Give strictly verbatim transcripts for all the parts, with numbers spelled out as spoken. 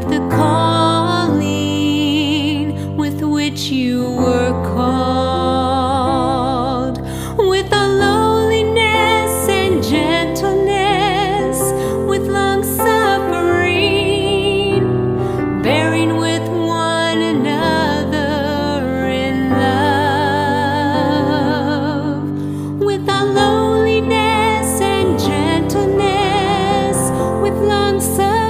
The calling with which you were called, with all lowliness and gentleness, with long suffering, bearing with one another in love, with all lowliness and gentleness, with long suffering,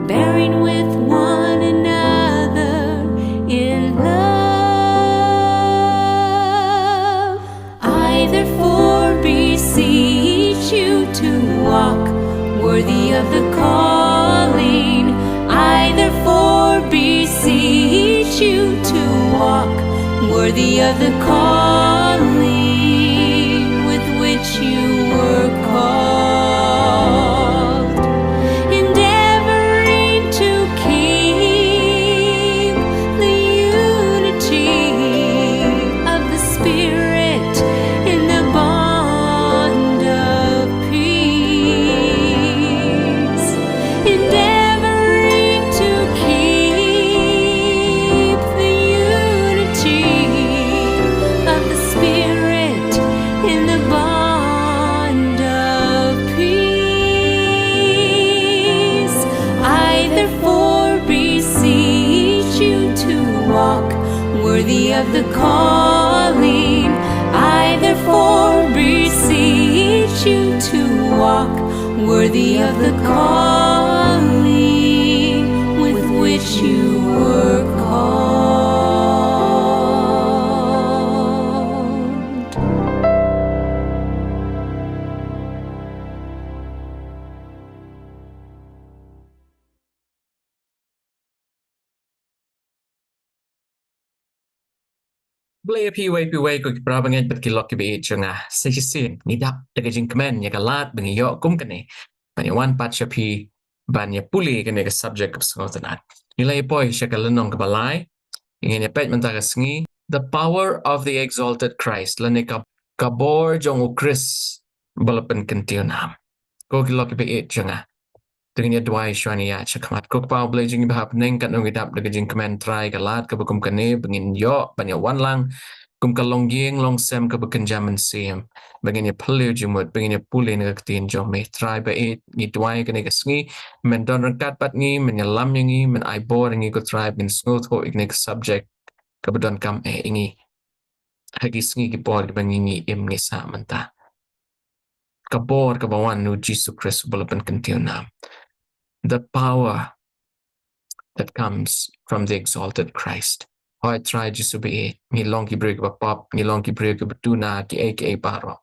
bearing with one another in love. I therefore beseech you to walk worthy of the calling. I therefore beseech you to walk worthy of the calling with which you were called, endeavoring to keep the unity of the Spirit in the bond of peace, endeavoring to keep the unity of the Spirit in the bond of peace. I therefore beseech you to walk worthy of the calling. I therefore beseech you to walk worthy of the calling with which you were called. Blei ïa phi uwei pa uwei ko ki para bangeit bad ki lok kiba ïeit jong nga. Sa shisien ngi dap da ka jingkmen ïa ka lad ba ngi ïoh kum kane ban ïa wan pat sha phi ban ïa pule kane ka subject kaba sngewtynnat. Ngi la ïa poi sha ka lynnong kaba lai. Ngin ïa peit mynta ka sngi, The Power of the Exalted Christ, lane ka, ka bor jong u Khrist ba la pynkyntiew nam. Ko ki lok kiba ïeit jong nga, to ngin ïa duwai shuwa ngi ïaid sha khmat. Ko Kpa U Blei jong ngi ba ha bneng, katno ngi dap da ka jingkmen Trai ka lad kaba kum kane ba ngin ïoh ban ïa wan lang kum ka longïing longsem kaba kynja mynsiem, ba ngin ïa phylliew jingmut, ba ngin ïa pule na ka ktien jong me. Trai ba ïeit, ngi duwai kane ka sngi men don ryngkat bad ngi, men ïalam ïa ngi, men ai bor ïa ngi ko Trai, ba ngin sngewthuh ïa kane ka subject kaba donkam eh ïa ngi ha ki sngi ki por kiba ngi, ngi im ngi sah mynta. Ka bor kaba wan na u Jisu Khrist uba la pynkyntiew nam. The power that comes from the exalted Christ. Hooid Trai Jisu ba ïeit, ngi long ki briew kiba pop, ngi long ki briew kiba duna kiei kiei baroh.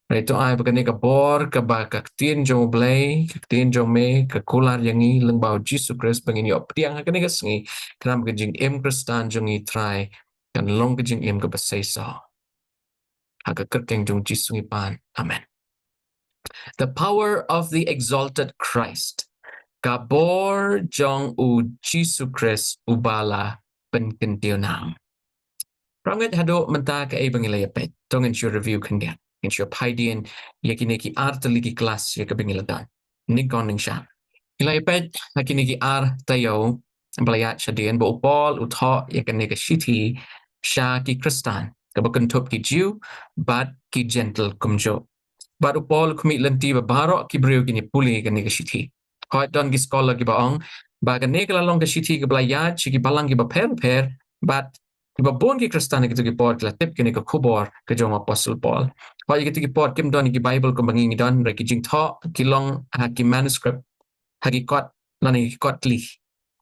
Hynrei to ai ba kane ka bor kaba ka ktien jong U Blei, ka ktien jong me ka kular ïa ngi lyngba u Jisu Khrist ba ngin ïoh pdiang ha kane ka sngi, khnang ba ka jingim Khristan jong ngi Trai kan long ka jingim kaba seisoh. Ha ka kyrteng jong u Jisu ngi pan. Amen. The power of the exalted Christ. Ka bor jong u Jisu Khrist uba la pynkyntiew nam. Para bangeit, haduh mynta kaei ba ngi la ïa peit? To ngin shu review khyndiat. Ngin shu phai dien ïa kine ki ar tylli ki klas ïa kaba ngi la don. Nyngkong nyngshang, ngi la ïa peit ha kine ki ar taïew ba la ïaid shadien ba u Paul u thoh ïa kane ka shithi sha ki Khristan, kaba kynthup ki Jiw bad ki Jentil kumjuh. Bad u Paul u khmih lynti ba baroh ki briew kin ïa pule ïa kane ka shithi. Hooid, don ki scholar kiba ong ba kane ka la long ka shithi kaba la ïaid sha ki balang kiba pher pher, bad kiba bun ki Khristan ha kito ki por ki la tip kane ka khubor ka jong u Apostol Paul. Hooid, ha kito ki por kim don ki Bible kumba ngi ngi don, hynrei ki jingthoh ki long ha ki manuscript, ha ki kot, lane ki kot tli.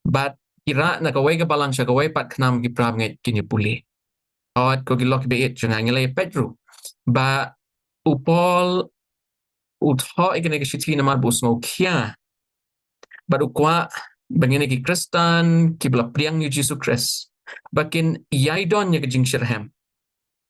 Bad ki rah na kawei ka balang sha kawei pat khnang ba ki para bangeit kin ïa pule. Hooid, ko ki lok kiba ïeit jong nga, ngi la ïa peit ruh ba u Paul u thoh ïa kane ka shithi namar ba u sngewkhia bad u kwah ba ngin, ki Khristan kiba la pdiang ïa u Jisu Khrist, ba kin ïai don ïa ka jingshitrhem.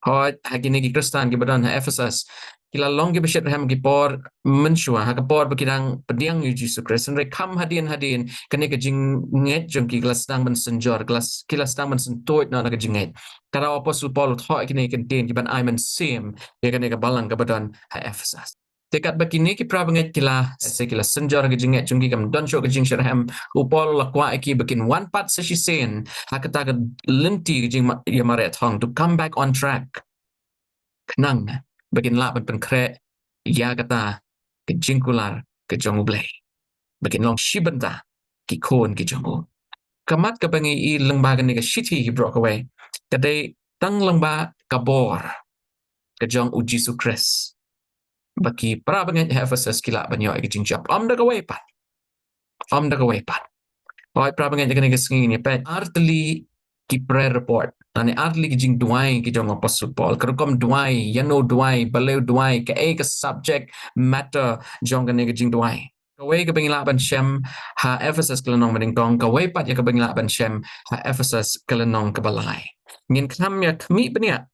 Hooid, ha kine ki Khristan kiba don ha Ephesus, ki la long kiba shitrhem ki por mynshuwa ha ka por ba ki dang pdiang ïa u Jisu Khrist. Hynrei kham hadien hadien kane ka jingngeit jong ki ka la sdang ban synjor, ka la s-, ki la sdang ban syntuid noh na ka jingngeit. Ka daw u Apostol Paul u thoh ïa kine ki kyntien kiban ai mynsiem ïa kane ka balang kaba don ha Ephesus. Te katba kine ki para bangeit ki la, se ki la synjor ha ka jingngeit jong ki, kam don shuh ka jingshitrhem, u Paul u la kwah ïa ki ba kin wan pat sa shisien ha kata ka lynti ka jingïamareh thong, to come back on track. Khnang ba kin lah ban pynkhreh ïa kata ka jingkular ka jong U Blei, ba kin long shi bynta ki khun ki jong u. Ka mat kaba ngi ïohi lyngba kane ka shithi Hebru kawei, ka dei tang lyngba ka bor ka jong U Jisu Khrist ba ki para bangeit ha Ephesus ki lah ban ïoh ïa ka jingjop. Ym da kawei pat. Ym da kawei pat. Hooid, para bangeit, ha kane ka sngi ngin ïa peit artylli ki prayer report, lane artylli ki jingduwai ki jong u Apostol Paul. Ka rukom duwai, ïano duwai, balei u duwai, kaei ka subject matter jong kane ka jingduwai. Kawei kaba ngi lah ban shem ha Ephesus ka lynnong banyngkong, kawei pat ïa kaba ngi lah ban shem ha Ephesus ka lynnong kaba lai. Ngin kham ïa khmih bniah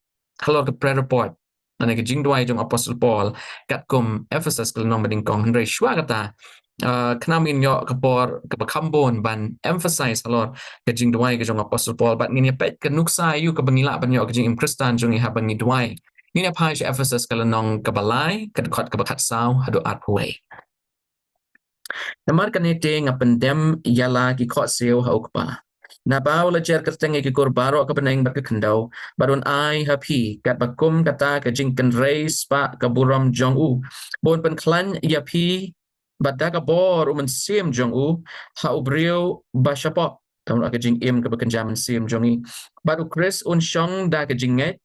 halor ka prayer report, lane ka jingduwai jong u Apostol Paul katkum Ephesus ka lynnong banyngkong, hynrei shuwa kata, ah, khnang ba ngin ïoh ka por kaba kham bun ban emphasize halor ka jingduwai ka jong u Apostol Paul, bad ngin ïa peit ka nuksa ïa u kaba ngi lah ban ïoh ka jingim Khristan jong ngi haba ngi duwai. Ngin ïa phai sha Ephesus ka lynnong kaba lai, ka dkhot kaba khatsaw haduh arphew wei. Namar kane te nga pyndem ïa la ki khohsiew ha U Kpa, naba u la jer kyrteng ïa ki kur baroh, ka bneng bad ka khyndew, bad un ai ha phi katba kum kata ka jingkynrei spah ka burom jong u, ba un pynkhlaiñ ïa phi bad da ka bor U Mynsiem jong u ha u briew ba shapoh, tang ka jingim kaba kynja mynsiem jong ngi. Bad U Khrist un shong da ka jingngeit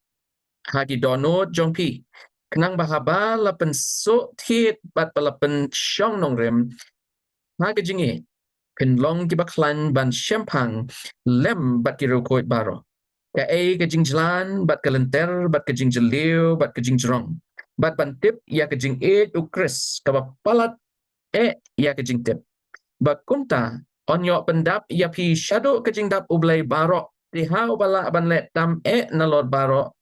ha ki dohnud jong phi, khnang ba haba la pynsuhthied bad ba la pynshong nongrim ha ka jingïeit, phin long kiba khlaiñ ban shemphang lem bad ki riewkhuid baroh kaei ka jingjlan bad ka lynter bad ka jingjylliew bad ka jingjrong, bad ban tip ïa ka jingïeit U Khrist kaba palat eh ïa ka jingtip. Ba kumta yn ïoh pyndap ïa phi shaduh ka jingdap U Blei baroh, te ha uba lah ban leh tam eh nalor baroh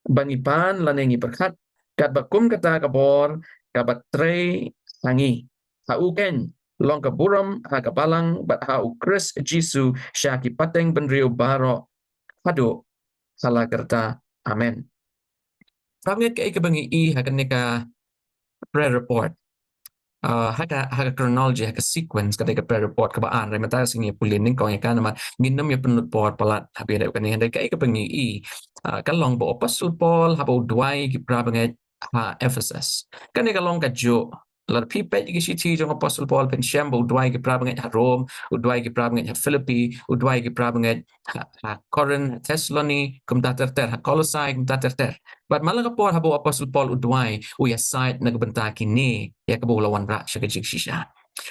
ba ngi pan lane ngi pyrkhat, katba kum kata ka bor kaba trei ha ngi. Ha u keiñ long ka burom ha ka balang bad ha U Khrist Jisu sha ki pateng bynriew baroh haduh hala karta. Amen. Para bangeit, kaei kaba ngi ïohi ha kane ka prayer report? Ah, ha ka, ha ka chronology, ha ka sequence, ka dei ka prayer report kaba ar, hynrei mynta ka sngi ngi pule nyngkong ïa ka namar ngin nym ïa pynlut por palat ha phi ïa kane, hynrei kaei kaba ngi ïohi, ah, ka long ba u Apostol Paul haba u duwai ki para bangeit ha Ephesus, kane ka long kajuh. Lada phi peit ïa ki shithi jong u Apostol Paul, phin shem ba u duwai ki para bangeit ha Rome, u duwai ki para bangeit ha Philippi, u duwai ki para bangeit ha, ha Korinth, ha Thessaloni, kumta ter ter, ha Kolosai, kumta ter ter. Bad man la ka por haba u Apostol Paul u duwai, u ïasaid na ka bynta kine ïa kaba u la wanrah sha ka jingshisha.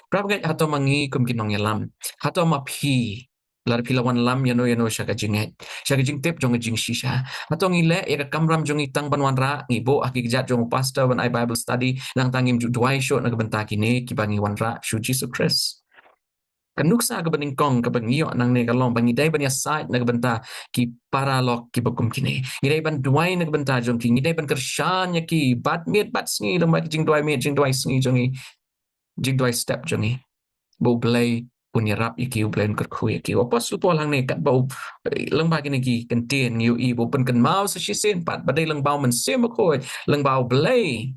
Para bangeit, hato ma ngi kum ki nongïalam, hato ma phi, lada phi la wanlam ïano ïano sha ka jingngeit, sha ka jingtip jong ka jingshisha, hato ngi leh ïa ka kamram jong ngi tang ban wanrah, ngi buh ha ki kjat jong u pastor ban ai Bible study, nangta ngim ju duwai shuh na ka bynta kine kiba ngi wanrah sha u Jisu Khrist? Ka nuksa kaba nyngkong kaba ngi ïoh nangne ka long ba ngi dei ban ïasaid na ka bynta ki paralok kiba kum kine. Ngi dei ban duwai na ka bynta jong ki, ngi dei ban kyrshan ïa ki bad miet bad sngi lyngba ki jingduwai miet jingduwai sngi jong ngi, jingduwai step jong ngi, ba U Blei un ïarap ïa ki, U Blei un kyrkhu ïa ki. U Apostol Paul hangne katba u, eh, lyngba kine ki kyntien ngi ïohi ba u pynkynmaw sa shisien pat ba dei lyngba U Mynsiem Bakhuid, lyngba U Blei,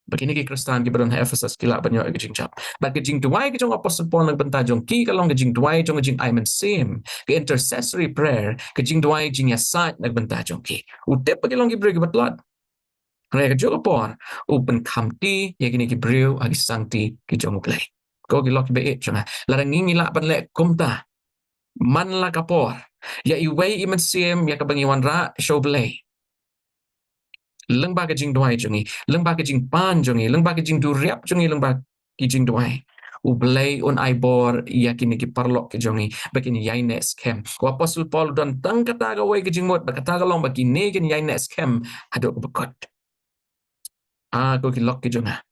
ba kine ki Khristan kiba don ha Ephesus ki lah ban ïoh ïa ka jingjop. Bad ka jingduwai ka jong u Apostol Paul na ka bynta jong ki ka long ka jingduwai jong ka jingai mynsiem, ka intercessory prayer, ka jingduwai jingïasaid na ka bynta jong ki. U tip ba ki long ki briew kiba tlot. Hynrei ha kajuh ka por u pynkhamti ïa kine ki briew ha ki sangti ki jong U Blei. Ko ki lok kiba ïeit jong nga, lada ngi ngi lah ban leh kumta man la ka por, ïa iwei i mynsiem ïa kaba ngi wanrah sha U Blei, lyngba ka jingduwai jong ngi, lyngba ka jingpan jong ngi, lyngba ka jingduriap jong ngi, lyngba ki jingduwai, U Blei un ai bor ïa kine ki paralok ki jong ngi ba kin ïaineh skhem. U Apostol Paul u don tang kata kawei ka jingmut, ba kata ka long ba kine kin ïaineh skhem haduh kaba kut. Ah, ko ki lok ki jong nga,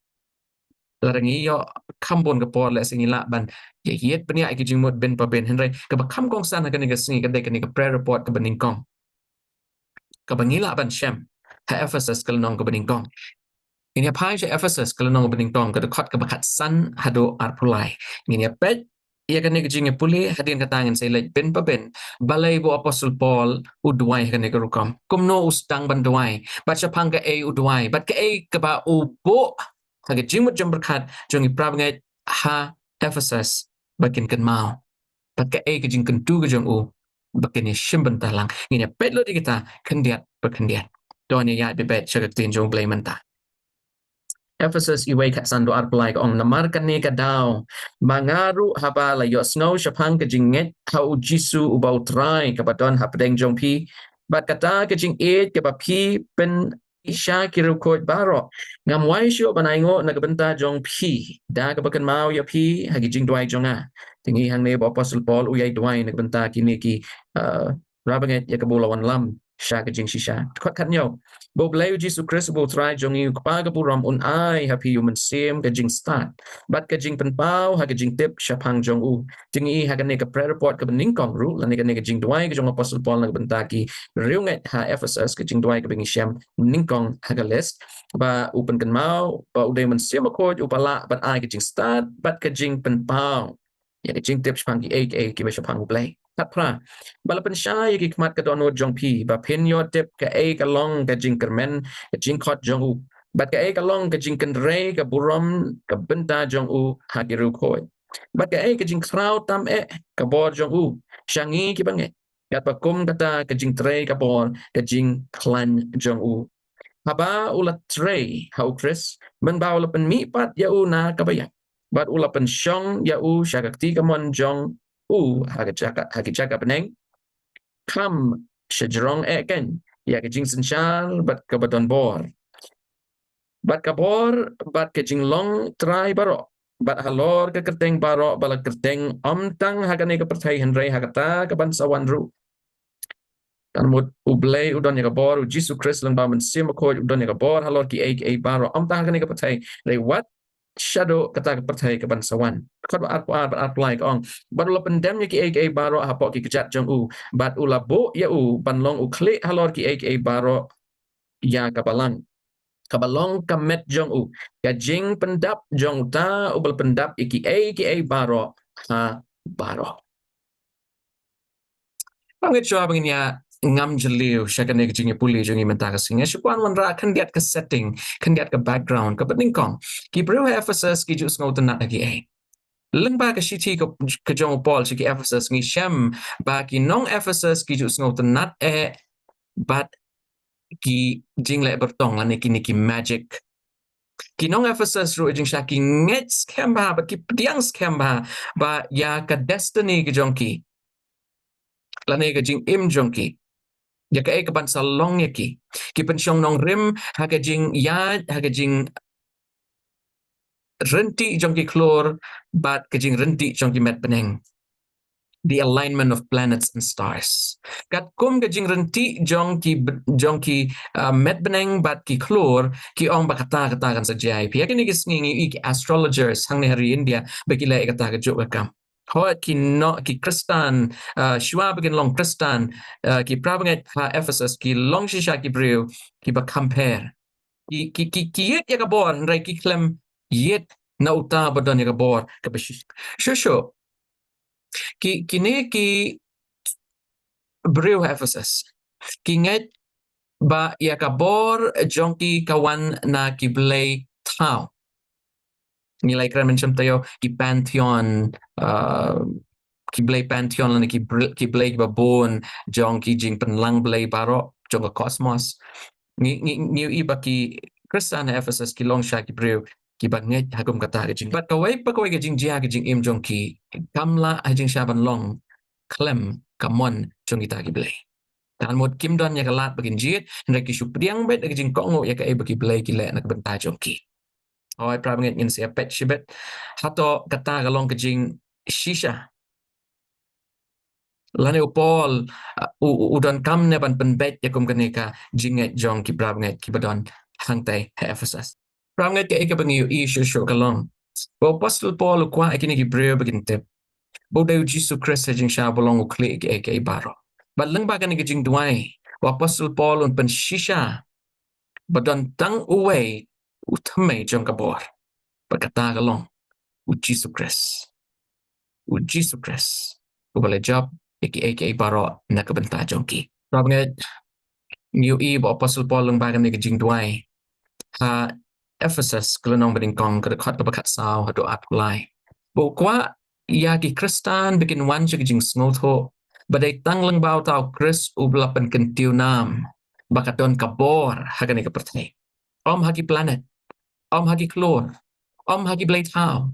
lada ngi ïoh kham bun ka por, lehse ngi lah ban ïa ïit bniah ïa ki jingmut bin pa bin, hynrei kaba kham kongsan ha kane ka sngi ka dei kane ka prayer report kaba nyngkong kaba ngi lah ban shem ha Ephesus ka lynnong kaba nyngkong. Ngin ïa phai sha Ephesus ka lynnong kaba nyngkong, ka dkhot kaba khatsan haduh arphew lai. Ngin ïa peit ïa kane ka jingïapule, hadien kata ngin sa leit bin pa bin balei ba u Apostol Paul u duwai ha kane ka rukom, kumno u sdang ban duwai, bad shaphang kaei u duwai, bad kaei kaba u buh ha ka jingmut jingpyrkhat jong ki para bangeit ha Ephesus ba kin kynmaw bad kaei ka jingkyntu ka jong u ba kin ïa shim bynta lang. Ngin ïa peit lut ïa kita khyndiat pa khyndiat. To ngin ïa ïaid beit sha ka ktien jong U Blei mynta. Ephesus wei khatsan, dua arphew lai ka ong, namar kane ka daw ma nga ruh haba la ïohsngew shaphang ka jingngeit ha U Jisu uba U Trai kaba don hapdeng jong phi, bad kata ka jingïeit kaba phi pyni sha ki riewkhuid baroh, ngam wai shuh ban ainguh na ka bynta jong phi da kaba kynmaw ïa phi ha ki jingduwai jong nga. Te ngi hangne ba u Apostol Paul u ïai duwai na ka bynta kine ki, uh, para bangeit ïa kaba u la wanlam sha ka jingshisha. Dkhot khathynñiew, ba U Blei U Jisu Khrist uba U Trai jong ngi, U Kpa ka burom, un ai ha phi ïa U Mynsiem ka jingstad bad ka jingpynpaw ha ka jingtip shaphang jong u. Te ngi i ha kane ka prayer report kaba nyngkong ruh, lane kane ka jingduwai ka jong u Apostol Paul na ka bynta ki riewngeit ha Ephesus, ka jingduwai kaba ngi shem nyngkong ha ka list, ba u pynkynmaw ba u dei U Mynsiem Bakhuid uba lah ban ai ka jingstad bad ka jingpynpaw ïa ka jingtip shaphang kiei kiei kiba shaphang U Blei. Khatphra, ba la pynshai ïa ki khmat ka dohnud jong phi ba phin ïoh tip kaei ka long ka jingkyrmen ka jingkhot jong u, bad kaei ka long ka jingkynrei ka burom ka bynta jong u ha ki riewkhuid, bad kaei ka jingkhraw tam eh ka bor jong u sha ngi kiba ngeit, katba kum kata ka jingtrei ka bor ka jingkhlaiñ jong u, haba u la trei ha U Khrist mynba u la pynmihpat ïa u na kaba ïap, bad u la pynshong ïa u sha ka kti kamon jong u ha ka jaka, ha ka jaka bneng, kham shajrong eh keiñ ïa ka jingsynshar bad kaba don bor, bad ka bor bad ka jinglong trai baroh, bad halor ka kyrteng baroh ba la kyrteng, ym tang ha kane ka pyrthei hynrei ha kata kaban sa wan ruh. Tang mut U Blei u don ïa ka bor, U Jisu Khrist lyngba U Mynsiem Bakhuid u don ïa ka bor halor kiei kiei baroh, ym tang ha kane ka pyrthei hynrei wat shaduh kata ka pyrthei kaban sa wan. Dkhot ba arphew ar bad arphew lai ka ong, bad u la pyndem ïa kiei kiei baroh hapoh ki kjat jong u, bad u la buh ïa u ban long u khlieh halor kiei kiei baroh ïa ka balang, kaba long ka met jong u, ka jingpyndap jong uta uba la pyndap ïa kiei kiei baroh ha baroh. Ngeit shuwa ba ngin ïa ngam jylliew sha kane ka jingïapule jong ngi mynta ka sngi, shu kwah wanrah khyndiat ka setting, khyndiat ka background kaba nyngkong. Ki briew ha Ephesus ki ju sngewtynnat ha kiei? Lyngba ka shithi ka, ka jong u Paul sha ki Ephesus ngi shem ba ki nong Ephesus ki ju sngewtynnat eh bad ki jingleh byrtong lane kine ki magic. Ki nong Ephesus ruh jingshisha ki ngeit skhem bha bad ki pdiang skhem bha ba ïa ka destiny ka jong ki lane ka jingim jong ki, ïa kaei kaban sa long ïa ki. Ki pynshong nongrim ha ka jingïaid, ha ka jingryntih jong ki khlur bad ka jingryntih jong ki met bneng. The alignment of planets and stars. Katkum ka jingryntih jong ki b-, jong ki, uh, met bneng bad ki khlur, ki ong ba kata kata kan sa jia ïa phi. Ha kine ki sngi ngi i ki astrologers hangne ha ri India ba ki leh kata kajuh ka kam. Hooid, ki nong, ki Khristan, uh, shuwa ba kin long Khristan, uh, ki para bangeit ha Ephesus ki long shisha ki briew kiba compare. Ki, ki, ki, ki ïeit ïa ka bor hynrei ki khlem ïeit na uta ba don ïa ka bor kaba shisha. Shuh shuh. Ki, kine ki briew ha Ephesus ki ngeit ba ïa ka bor jong ki ka wan na ki blei thaw. Ngi la ïakren mynshem taïew, ki pantheon, uh, ki blei pantheon lane ki br-, ki blei kiba bun jong ki jingpynlang blei baroh jong ka cosmos. Ngi, ngi, ngi ïohi ba ki Khristan ha Ephesus ki long shisha ki briew kiba ngeit ha kum kata ka jing. Bad kawei pa kawei ka jingjia ka jingim jong ki kam lah ha jingshisha ban long khlem ka mon jong kita ki blei. Tang mut kim don ïa ka lad ba kin jied, hynrei ki shu pdiang beit da ka jingkohnguh ïa kaei ba ki blei ki leh na ka bynta jong ki. Hooid, para bangeit, ngin sa ïa peit shibit hato kata ka long ka jingshisha. Lane u Paul, uh, u, u, u donkam ne ban pynbeit ïa kum kane ka jingngeit jong ki para bangeit kiba don hangtai ha Ephesus. Para bangeit, kaei kaba ngi ïohi shuh shuh ka long ba u Apostol Paul u kwah ïa kine ki briew ba kin tip ba u dei u Jisu Khrist ha jingshisha ba long u khlieh ïa kiei kiei baroh. Bad lyngba kane ka jingduwai, u Apostol Paul un pynshisha ba don tang uwei u thymmei jong ka bor. Bad kata ka long u Jisu Khrist. U Jisu Khrist uba la jop ïa kiei kiei baroh na ka bynta jong ki. Para bangeit, ngi ïohi ba u Apostol Paul lyngba kane ka jingduwai ha Ephesus ka lynnong ba nyngkong ka dkhot kaba khatsaw haduh arphew lai. Ba u kwah ïa ki Khristan ba kin wan sha ka jingsngewthuh ba dei tang lyngba uta u Khrist uba la pynkyntiew nam ba ka don ka bor ha kane ka pyrthei. Ym ha ki planet, ym ha ki khlur, ym ha ki blei thaw,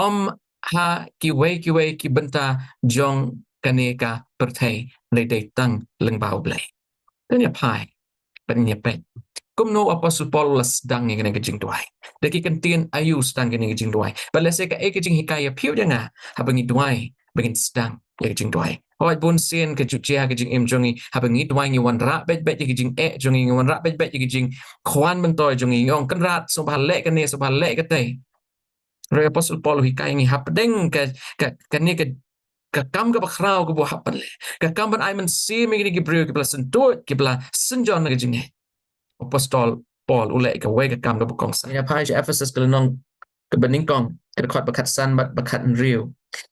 ym ha kiwei kiwei ki bynta jong kane ka pyrthei, hynrei dei tang lyngba U Blei. Te ngin ïa phai, bad ngin ïa peit kumno u Apostol Paul u la sdang ïa kane ka jingduwai. Da ki kyntien aïu u sdang ïa kane ka jingduwai? Bad lehse kaei ka jinghikai ïa phi bad ïa nga haba ngi duwai ba ngin sdang ïa ka jingduwai? Hooid, bun sien ka ju jia ka jingim jong ngi haba ngi duwai, ngi wanrah beit beit ïa ka jingeh jong ngi, ngi wanrah beit beit ïa ka jingkwah myntoi jong ngi, ngi ong, Kynrad, sngewbha leh kane, sngewbha leh katei. Hynrei u Apostol Paul u hikai ngi hapdeng ka, ka, kane ka, ka kam kaba khraw kaba u hap ban leh, ka kam ban ai mynsiem ïa kine ki briew kiba la syntuid, kiba la synjor na ka jingngeit. U Apostol Paul u leh kawei ka kam kaba kongsan. Ngin ïa phai sha Ephesus ka lynnong kaba nyngkong, ka dkhot ba khatsan bad ba khathynriew.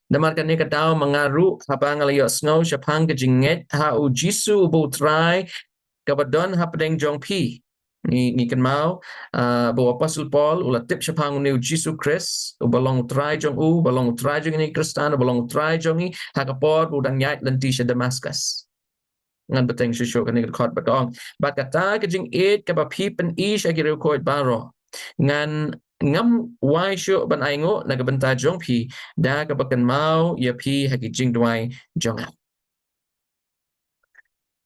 Namar kane ka daw ma nga ruh, haba nga la ïohsngew shaphang ka jingngeit ha U Jisu uba U Trai kaba don hapdeng jong phi. Ngi, ngi kynmaw, ah, ba u Apostol Paul u la tip shaphang une U Jisu Khrist, uba long U Trai jong u, uba long U Trai jong kine ki Khristan, uba long U Trai jong ngi ha ka por ba u dang ïaid lynti sha Damascus. Ngan bteng shuh shuh kane ka dkhot, bad ka ong, bad kata ka jingïeit kaba phi pyni sha ki riewkhuid baroh, ngan, ngam wai shuh ban ainguh na ka bynta jong phi da kaba kynmaw ïa phi ha ki jingduwai jong nga.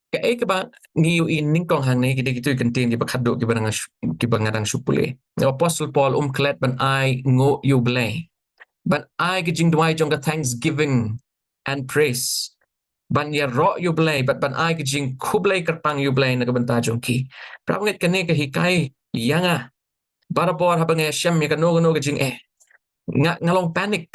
Kaei kaba ngi ïohi nyngkong hangne, ki dei kito ki kyntien kiba khatduh kiba nga dang shu, kiba nga dang shu pule. U Apostol Paul um klet ban ainguh ïa U Blei, ban ai ka jingduwai jong ka thanksgiving and praise, ban ïaroh ïa U Blei, bad ban ai ka jingkhublei kyrpang ïa U Blei na ka bynta jong ki. Para bangeit, kane ka hikai ïa nga, barabor haba nga ïashem ïa kano kano ka jingeh, nga, nga long panic,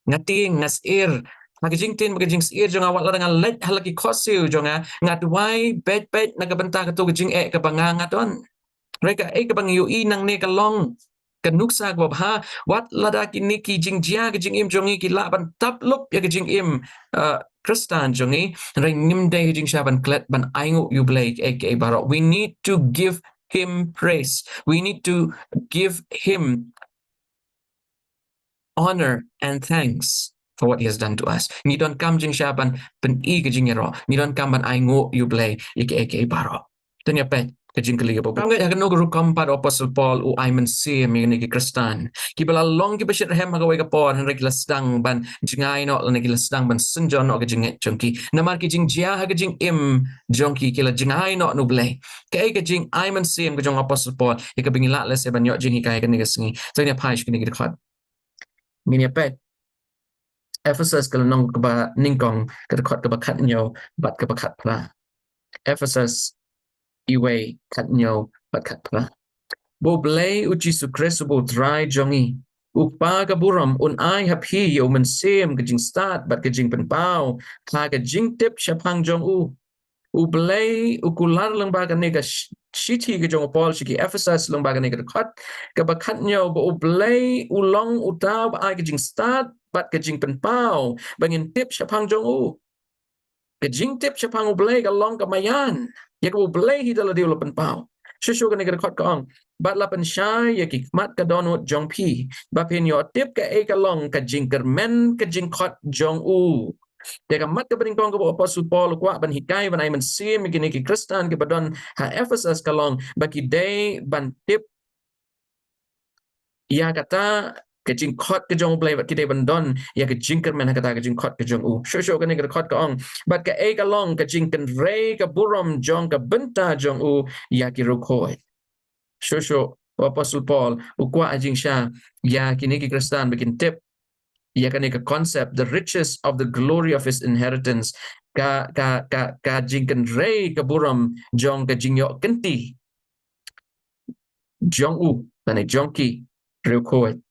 nga tieng, nga syier. Ha ka jingtieng bad ka jingsyier jong nga, wat lada nga leit ha la ki khohsiew jong nga, nga duwai beit beit na ka bynta kato ka jingeh kaba nga, nga don. Hynrei kaei kaba ngi ïohi nangne ka long ka nuksa kaba bha, wat lada kine ki jingjia ka jingim jong ngi ki lah ban tap lup ïa ka jingim, uh, Khristan jong ngi, hynrei ngim dei ha jingshisha ban klet ban ainguh ïa U Blei kaei kaei baroh. We need to give him praise. We need to give him honor and thanks for what he has done to us. Ngi donkam jingshisha ban pyni ka jingïaroh. Ngi donkam ban ainguh ïa U Blei ïa kaei kaei baroh. Te ngin ïa peit ka jingkylli kaba bud. Ngeit ha kano ka rukom pat u Apostol Paul u ai mynsiem ïa kine ki Khristan kiba la long kiba shitrhem ha kawei ka por, hynrei ki la sdang ban jngai noh lane ki la sdang ban synjor noh ka jingngeit jong ki. Namar ki jingjia ha ka jingim jong ki ki la jngai noh na U Blei. Kaei ka jingai mynsiem ka jong u Apostol Paul ïa kaba ngi lah lehse ban ïoh jinghikai kane ka sngi? Te ngin ïa phai sha kine ki dkhot. Ngin ïa peit Ephesus ka lynnong kaba nyngkong, ka dkhot kaba khathynñiew bad kaba khatphra. Ephesus wei, khathynñiew bad khatphra. Ba U Blei U Jisu Khrist uba U Trai jong ngi, U Kpa ka burom, un ai ha phi ïa u mynsiem ka jingstad bad ka jingpynpaw ha ka jingtip shaphang jong u. U Blei u kular lyngba kane ka sh-, shithi ka jong u Paul sha ki Ephesus, lyngba kane ka dkhot kaba khathynñiew, ba U Blei u long uta uba ai ka jingstad bad ka jingpynpaw ba ngin tip shaphang jong u. Ka jingtip shaphang U Blei ka long ka maïan ïa kaba U Blei hi da lade u la pynpaw. Shuh shuh kane ka dkhot ka ong, bad la pynshai ïa ki khmat ka dohnud jong phi, ba phin ïoh tip kaei ka long ka jingkyrmen ka jingkhot jong u. Te ka mat kaba nyngkong kaba u Apostol Paul u kwah ban hikai, ban ai mynsiem ïa kine ki Khristan kiba don ha Ephesus ka long ba ki dei ban tip ïa kata ka jingkhot ka jong U Blei, bad ki dei ban don ïa ka jingkyrmen ha kata ka jingkhot ka jong u. Shuh shuh kane ka dkhot ka ong, bad kaei ka long ka jingkynrei ka burom jong ka bynta jong u ïa ki riewkhuid. Shuh shuh u Apostol Paul u kwah ha jingshisha ïa kine ki Khristan ba kin tip ïa kane ka concept, the riches of the glory of his inheritance, ka, ka, ka, ka jingkynrei ka burom jong ka jingïoh kynti jong u lane jong ki riewkhuid.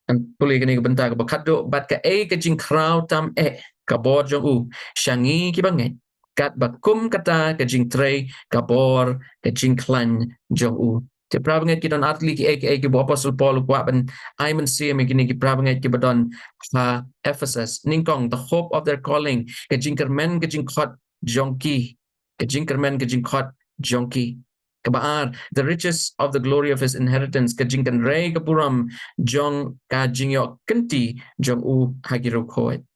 Ngan pule kane ka bynta kaba khatduh, bad kaei ka jingkhraw tam eh ka bor jong u sha ngi kiba ngeit, katba kum kata ka jingtrei ka bor ka jingkhlaiñ jong u. Te para bangeit, ki don artylli kiei kiei kiba u Apostol Paul u kwah ban ai mynsiem ïa kine ki para bangeit kiba don ha Ephesus. Nyngkong, the hope of their calling, ka jingkyrmen ka jingkhot jong ki. Ka jingkyrmen ka jingkhot jong ki. Kaba ar, the riches of the glory of his inheritance, ka jingkynrei ka burom jong ka jingïoh kynti jong u ha ki riewkhuid.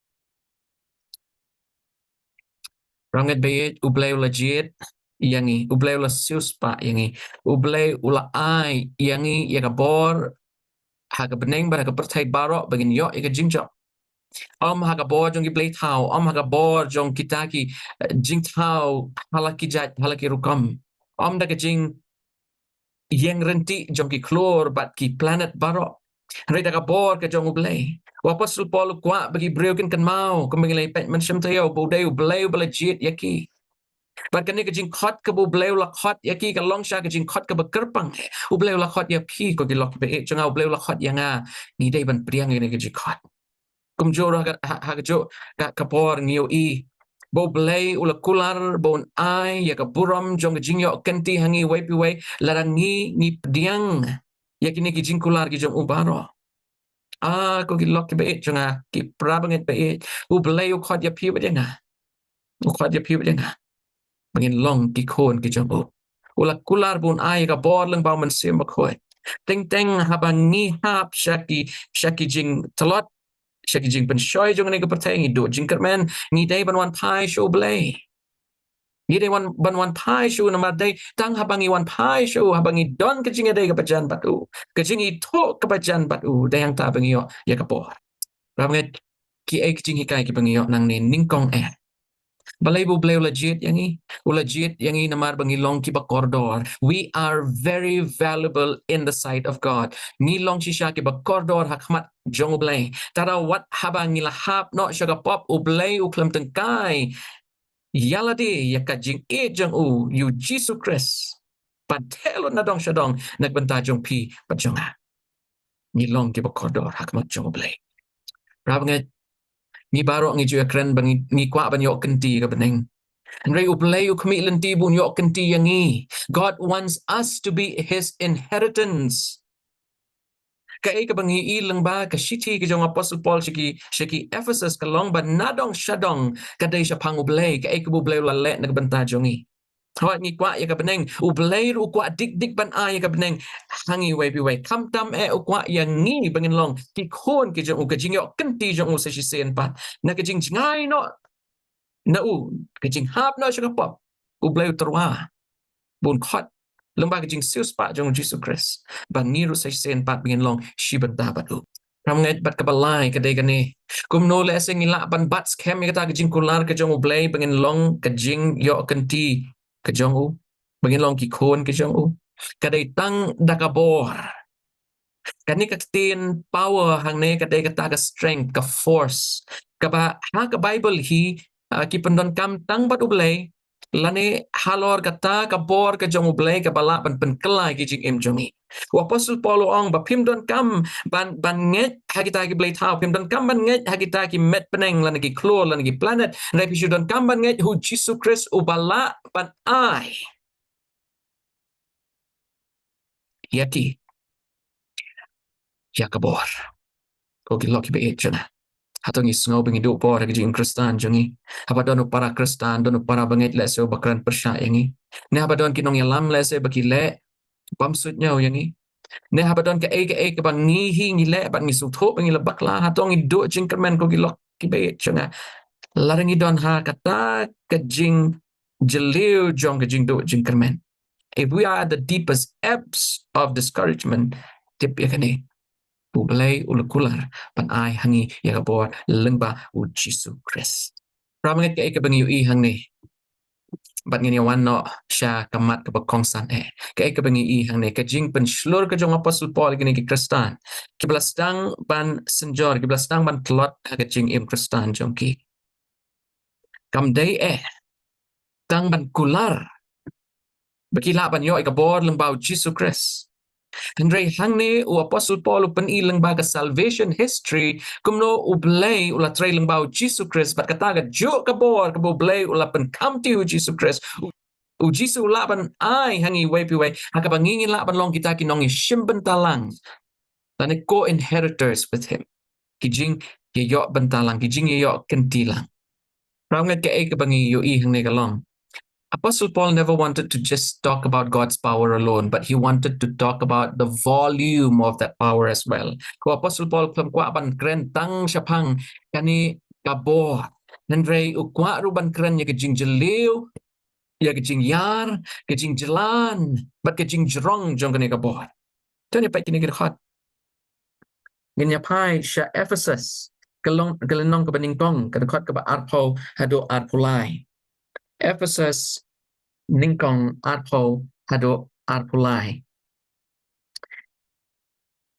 Ranget beit, U Blei u la jied ïa ngi, U Blei u la siewspah ïa ngi, U Blei u la ai ïa ngi ïa ka bor ha ka bneng bad ha ka pyrthei baroh ba ngin ïoh ïa ka jingjop. Ym ha ka bor jong ki blei thaw, ym ha ka bor jong kita ki, eh, jingthaw ha la ki jait, ha la ki rukom. Ym da ka jingïeng ryntih jong ki khlur bad ki planet baroh. Hynrei da ka bor ka jong U Blei. U Apostol Paul u kwah ba ki briew kin kynmaw, kumba ngi la peit mynshem taïew, ba u dei U Blei uba la jied ïa ki. Bad kane ka jingkhot kaba U Blei u la khot ïa ki ka long sha ka jingkhot kaba kyrpang. U Blei u la khot ïa phi, ko ki lok kiba ïeit jong nga, U Blei u la khot ïa nga. Ngi dei ban pdiang ïa kane ka jingkhot. Kumjuh ruh ha ka, ha, ha kajuh ka, ka por ngi ïohi ba U Blei u la kular ba un ai ïa ka burom jong ka jingïoh kynti ha ngi iwei pa iwei, lada ngi, ngi pdiang ïa kine ki jingkular ki jong u baroh. Ah, ko ki lok kiba ïeit jong nga, ki para bangeit ba ïeit, U Blei u khot ïa phi bad ïa nga. U khot ïa phi bad ïa nga ba ngin long ki khun ki jong u. U la kular ba un ai ïa ka bor lyngba U Mynsiem Bakhuid. Teng teng haba ngi hap sha ki, sha ki jingtlot, sha ki jingpynshoi jong kane ka pyrthei, ngi duh jingkyrmen, ngi dei ban wan phai sha U Blei. Ngi dei wan, ban wan phai sha u, namar dei tang haba ngi wan phai sha u, haba ngi don ka jingïadei kaba jan bad u, ka jingithuh kaba jan bad u, dei hangta ba ngi ïoh ïa ka bor. Para bangeit, kiei ki jinghikai kiba ngi ïoh nangne? Nyngkong eh, balei ba U Blei u la jied ïa ngi? U la jied ïa ngi namar ba ngi long kiba kordor. We are very valuable in the sight of God. Ngi long shisha kiba kordor ha khmat jong U Blei. Te wat haba ngi la hap noh sha ka pop, U Blei u khlem tyngkai ïa lade ïa ka jingïeit jong u, ïa U Jisu Khrist, ban theh lut nadong shadong na ka bynta jong phi bad jong nga. Ngi long kiba kordor ha khmat jong U Blei. Para bangeit, ngi baroh ngi ju ïakren ba ngi, ngi kwah ban ïoh kynti ïa ka bneng. Hynrei U Blei u khmih lynti ba un ïoh kynti ïa ngi. God wants us to be his inheritance. Kaei kaba ngi ïohi lyngba ka shithi ka jong u Apostol Paul sha ki, sha ki Ephesus ka long ba nadong shadong ka dei shaphang U Blei, kaei kaba U Blei u la leh na ka bynta jong ngi. Hooid, ngi kwah ïa ka bneng, U Blei ruh u kwah dik dik ban ai ïa ka bneng ha ngi iwei pa iwei. Khamtam eh u kwah ïa ngi ba ngin long ki khun ki jong u, ka jingïoh kynti jong u sa shisien pat. Na ka jingjngai noh na u, ka jinghap noh sha ka pop, U Blei u tyrwa ba un khot lyngba ka jingsiewspah jong U Jisu Khrist ba ngi ruh sa shisien pat ba ngin long shi bynta bad u. Para bangeit, bad kaba lai ka dei kane, kumno lehse ngi lah ban bat skhem ïa kata ka jingkular ka jong U Blei ba ngin long ka jingïoh kynti ka jong u, ba ngin long ki khun ki jong u? Ka dei tang da ka bor. Kane ka ktien power hangne ka dei kata ka strength, ka force, kaba ha ka Bible hi, ah, ki pyndonkam tang bad U Blei, lane halor kata ka bor ka jong U Blei kaba lah ban pynkylla ïa ki jingim jong ngi. U Apostol Paul u ong ba phim donkam ban, ban ngeit ha kita ki blei thaw, phim donkam ban ngeit ha kita ki met bneng lane ki khlur lane ki planet, hynrei phi shu donkam ban ngeit ha U Jisu Khrist uba lah ban ai ïa ki, ïa ka bor. Ko ki lok kiba ïeit jong nga, hato ngi sngew ba ngi duh bor ha ka jingim Khristan jong ngi? Haba don u para Khristan, don u para bangeit lehse uba kren pyrshah ïa ngi, ne haba don ki nongïalam lehse ba ki leh bym suidñiew ïa ngi, ne haba don kaei kaei kaba ngi hi ngi leh bad ngi sngewthuh ba ngi la bakla, hato ngi duh jingkyrmen? Ko ki lok kiba ïeit jong nga, lada ngi don ha kata ka jingjylliew jong ka jingduh jingkyrmen, if we are at the deepest depths of discouragement, tip ïa kane, U Blei u la kular ban ai ha ngi ïa ka bor lyngba U Jisu Khrist. Para bangeit, kaei kaba ngi ïohi hangne, bad ngin ïa wan noh sha ka mat kaba kongsan eh, kaei kaba ngi ïohi hangne, ka jingpynshlur ka jong u Apostol Paul ïa kine ki Khristan kiba la sdang ban synjor, kiba la sdang ban tlot ha ka jingim Khristan jong ki, kam dei eh tang ban kular ba ki lah ban ïoh ïa ka bor lyngba U Jisu Khrist. Hynrei hangne u Apostol Paul u pyni lyngba ka salvation history, kumno U Blei u la trei lyngba U Jisu Khrist, bad kata kajuh ka bor kaba U Blei u la pynkamti ha U Jisu Khrist, U, U Jisu u lah ban ai ha ngi iwei pa iwei, ha kaba ngi ngin lah ban long kita ki nongïashim bynta lang, lane co-inheritors with him, ki jingïaïoh bynta lang, ki jingïaïoh kynti lang. Para bangeit, kaei kaba ngi ïohi hangne ka long Apostle Paul never wanted to just talk about God's power alone, but he wanted to talk about the volume of that power as well. Ko Apostle Paul khlem kwah ban kren tang shaphang kane ka bor. Hynrei u kwah ruh ban kren ïa ka jingjylliew, ïa ka jingïar, ka jingjlan, bad ka jingjrong jong kane ka bor. Tang ïa peit kine ki dkhot. Ngin ïa phai sha Ephesus, ka long, ka lynnong kaba nyngkong, ka dkhot kaba arphew haduh arphew lai. Ephesus nyngkong arphew haduh arphew lai.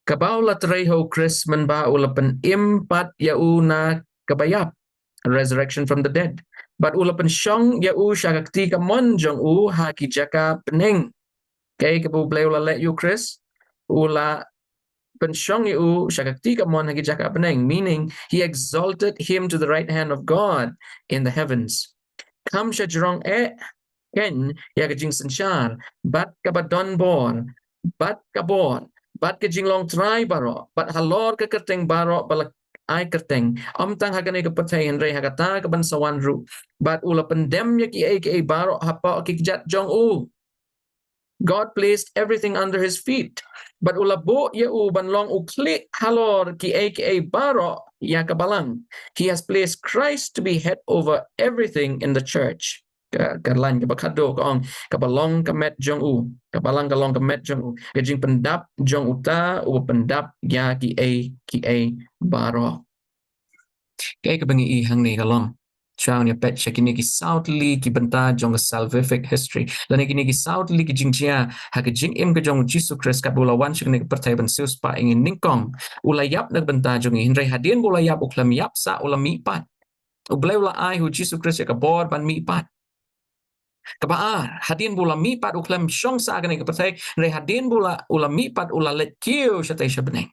Kaba u la trei ha u Khrist mynba u la pynim pat ïa u na kaba ïap, resurrection from the dead. Bad u la pynshong ïa u sha ka kti kamon jong u ha ki jaka bneng. Kaei kaba u Blei u la leh ïa u Khrist? U la pynshong ïa u sha ka kti kamon ha ki jaka bneng, meaning he exalted him to the right hand of God in the heavens. Kham shajrong eh, khein ïa ka jingsynshar, bad kaba don bor, bad ka bor, bad ka jinglong trai baroh, bad halor ka kyrteng baroh ba la ai kyrteng, ym tang ha kane ka pyrthei hynrei ha kata kaban sa wan ruh. Bad u la pyndem ïa kiei kiei baroh hapoh ki kjat jong u. God placed everything under his feet. Bad u la buh ïa u ban long u khlieh halor kiei kiei baroh ïa ka balang. He has placed Christ to be head over everything in the church. Ka, ka lain kaba khadduh ka ong, kaba long ka met jong u, ka balang ka long ka met jong u, ka jingpyndap jong uta uba pyndap ïa kiei kiei baroh. Kaei kaba ngi i hangne ka long, shuwa ngin ïa peit sha kine ki saw tylli ki bynta jong ka salvific history, lane kine ki saw tylli ki jingjia ha ka jingim ka jong u Jisu Khrist, katba u la wan sha kane ka pyrthei ban siewspah ïa ngi. Nyngkong, u la ïap na ka bynta jong ngi, hynrei hadien ba u la ïap u khlem ïap sah, u la mihpat. U Blei u la ai ha u Jisu Khrist ïa ka bor ban mihpat. Kaba ar, hadien ba u la mihpat u khlem shong sah ha kane ka pyrthei, hynrei hadien ba u la, u la mihpat u la leit kiew shatei sha bneng.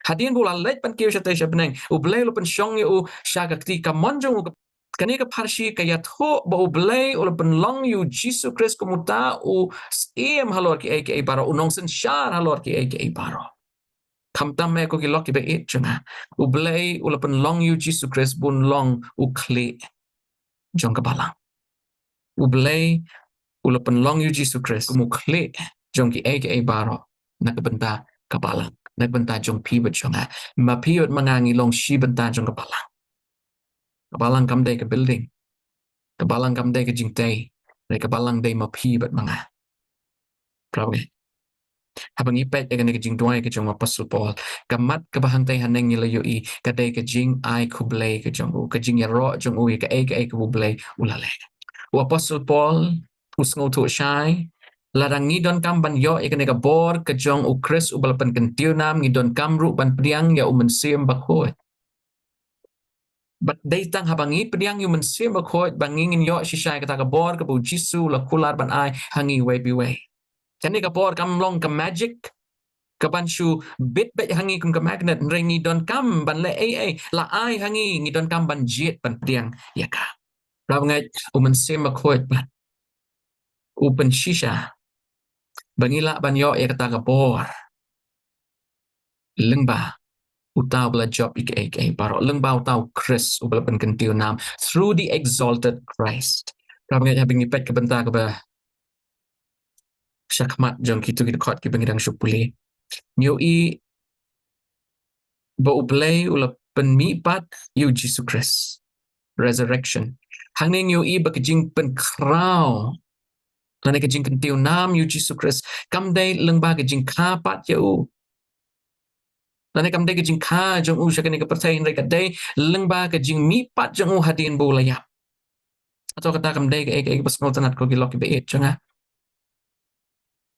Hadien ba u la leit ban kiew shatei sha bneng, u Blei u la pynshong ïa u sha ka kti kamon jong u. Kane ka pharshi ka ïathuh ba u Blei u la pynlong ïa u Jisu Khrist kum uta u syiem halor kiei kiei baroh, u nongsynshar halor kiei kiei baroh. Khamtam eh ko ki lok kiba ïeit jong nga, u Blei u la pynlong ïa u Jisu Khrist ban long u khlieh jong ka balang. U Blei u la pynlong ïa u Jisu Khrist kum u khlieh jong kiei kiei baroh na ka bynta ka balang, na ka bynta jong phi bad jong nga. Ma phi bad ma nga ngi long shi bynta jong ka balang. Ka balang kam dei ka building. Ka balang kam dei ka jingtei. Hynrei ka balang dei ma phi bad ma nga. Parabangeit, haba ngi peit ïa kane ka jingduwai ka jong u Apostle Paul, ka mat kaba hangtei haneng ngi la ïohi ka dei ka jingai khublei ka jong u, ka jingïaroh jong u ïa kaei kaei kaba u Blei u la leh. U Apostle Paul u sngewthuh shai, lada ngi donkam ban ïoh ïa kane ka bor ka jong u Khrist uba la pynkyntiew nam, ngi donkam ruh ban pdiang ïa u Mynsiem Bakhuid. Bad dei tang haba ngi pdiang ïa u Mynsiem Bakhuid ba ngi ngin ïoh shisha ïa kata ka bor kaba u Jisu u la kular ban ai ha ngi iwei pa iwei. Kane ka bor kam long ka magic kaban shu bit beit ha ngi kum ka magnet, hynrei ngi donkam ban leh ei ei, la ai ha ngi, ngi donkam ban jied ban pdiang ïa ka. Parabangeit, u Mynsiem Bakhuid pat u pynshisha ba ngi lah ban ïoh ïa kata ka bor lyngba uta uba la jop ïa kaei kaei baroh, lyngba uta u Khrist uba la pynkyntiew nam, through the exalted Christ. Parabangeit, haba ngi peit ka bynta kaba shakhmat jong kito ki dkhot kiba ngi dang shu pule, ngi ïohi ba u Blei u la pynmihpat ïa u Jisu Khrist. Resurrection. Hangne ngi ïohi ba ka jingpynkhraw lane ka jingkyntiew nam ïa u Jisu Khrist kam dei lyngba ka jingkha pat ïa u, lane kam dei ka jingkha jong u sha kane ka pyrthei, hynrei ka dei lyngba ka jingmihpat jong u hadien ba u la ïap. Hato kata kam dei kaei kaei kaba sngewtynnat ko ki lok kiba ïeit jong nga?